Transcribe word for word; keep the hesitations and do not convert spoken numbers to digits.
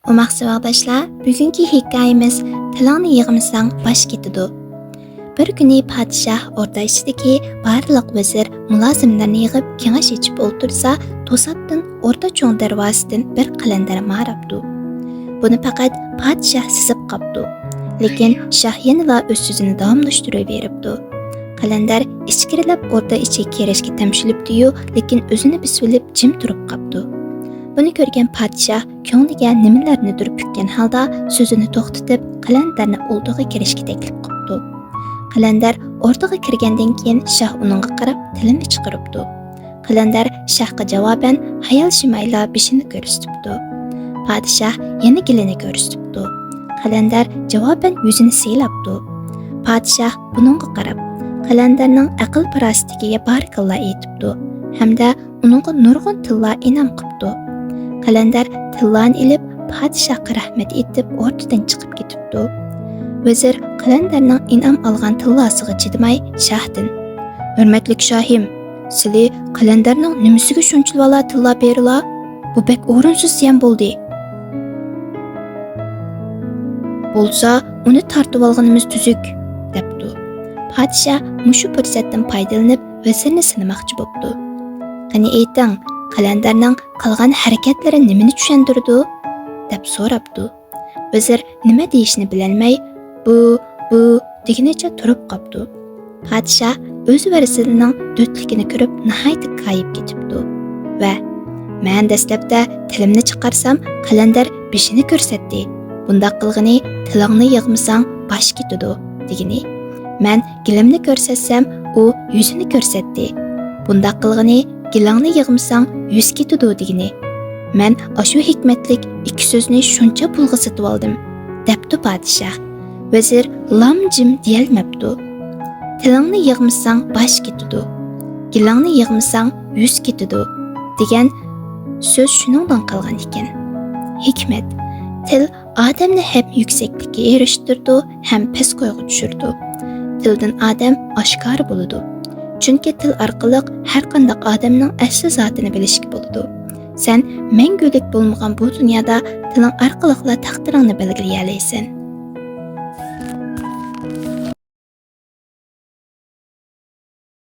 ئوماق ساۋاقداشلار، بۈگۈنكى ھېكايىمىز تىلىڭنى يىغمىساڭ باش كېتىدۇ. بىر كۈنى پادىشاھ ئوردا ئىچىدىكى بارلىق ۋەزىر مۇلازىملارنى يىغىپ كېڭەش ئېچىپ ئولتۇرسا، توساتتىن ئوردا چوڭ دەرۋازىدىن بىر قەلەندەر ماراپتۇ. بۇنى پەقەت پادىشاھ سېزىپ قاپتۇ. لېكىن شاھ يەنىلا ئۆز سۆزىنى داۋاملاشتۇرۇۋېرىپتۇ. قەلەندەر ئىچكىرىلەپ ئوردا ئىچىگە كىرىشكە تەمشىلىپتۇ-يۇ، لېكىن ئۆزىنى بېسىۋېلىپ جىم تۇرۇپ قاپتۇ. بۇنى كۆرگەن پادىشاھ كۆڭلىگە نېمىلەرنىدۇر پۈككەن ھالدا سۆزىنى توختىتىپ، قەلەندەرنى ئوردىغا كىرىشكە تەكلىپ قىپتۇ. قەلەندەر ئوردىغا كىرگەندىن كېيىن، شاھ ئۇنىڭغا قاراپ تىلىنى چىقىرىپتۇ. قەلەندەر شاھقا جاۋابەن ھايال شىمايلا بېشىنى كۆرسىتىپتۇ. پادىشاھ يەنە گېلىنى كۆرسىتىپتۇ. قەلەندەر جاۋابەن يۈزىنى سىيلاپتۇ. پادىشاھ بۇنىڭغا قاراپ، قەلەندەرنىڭ ئەقىل-پاراسىتىگە بارىكاللا ئېيتىپتۇ ھەمدە ئۇنىڭغا نۇرغۇن تىللا ئىنئام قىپتۇ. قەلەندەر تىللانى ئېلىپ، پادىشاھقا رەھمەت ئېيتىپ، ئوردىدىن چىقىپ كېتىپتۇ. ۋەزىر قەلەندەرنىڭ ئىنئام ئالغان تىللاسىغا چىدىماي، شاھتىن، «ھۆرمەتلىك شاھىم، سىلى قەلەندەرنىڭ نېمىسىگە شۇنچىۋالا تىللا بېرىلا؟ بۇ بەك ئورۇنسىز زىيان بولدى. بولسا، ئۇنى تارتىۋالغىنىمىز تۈزۈك» دەپتۇ. پادىشاھ مۇشۇ پۇرسەتتىن پايدىلىنىپ، ۋەزىرنى سىنىماقچى بوپتۇ. «قېنى ئېيتىڭ، قەلەندەرنىڭ قىلغان ھەرىكەتلىرى نېمىنى چۈشەندۈرىدۇ؟» دەپ سوراپتۇ. ۋەزىر نېمە دېيىشنى بىلەلمەي، «بۇ، بۇ» دېگىنىچە تۇرۇپ قاپتۇ. پادىشاھ ئۆز ۋەزىرىنىڭ دۆتلۈكىنى كۆرۈپ، ناھايىتى كايىپ كېتىپتۇ ۋە، «مەن دەسلەپتە تىلىمنى چىقارسام، قەلەندەر بېشىنى كۆرسەتتى. بۇنداق قىلغىنى تىلىڭنى يىغمىساڭ باش كېتىدۇ دېگىنى. مەن گېلىمنى كۆرسەتسەم، ئۇ يۈزىنى كۆرسەتتى. بۇنداق قىلغىنى گېلىڭنى يىغمىساڭ يۈز كېتىدۇ دېگىنى. مەن ئاشۇ ھېكمەتلىك ئىككى سۆزنى شۇنچە پۇلغا سېتىۋالدىم» دەپتۇ پادىشاھ. ۋەزىر لام-جىم دېيەلمەپتۇ. «تىلىڭنى يىغمىساڭ باش كېتىدۇ، گېلىڭنى يىغمىساڭ يۈز كېتىدۇ» دېگەن سۆز شۇنىڭدىن قالغان ئىكەن. ھېكمەت، تىل ئادەمنى ھەم يۈكسەكلىككە ئېرىشتۈرىدۇ، ھەم پەس كويغا چۈشۈرىدۇ. تىلدىن ئادەم ئاشكارا بولىدۇ. چۈنكى تىل ئارقىلىق ھەر قانداق ئادەمنىڭ ئەسلى زاتىنى بىلىشكە بولىدۇ. سەن مەڭگۈلۈك بولمىغان بۇ دۇنيادا تىلىڭ ئارقىلىقلا تەقدىرىڭنى بەلگىلىيەلەيسەن.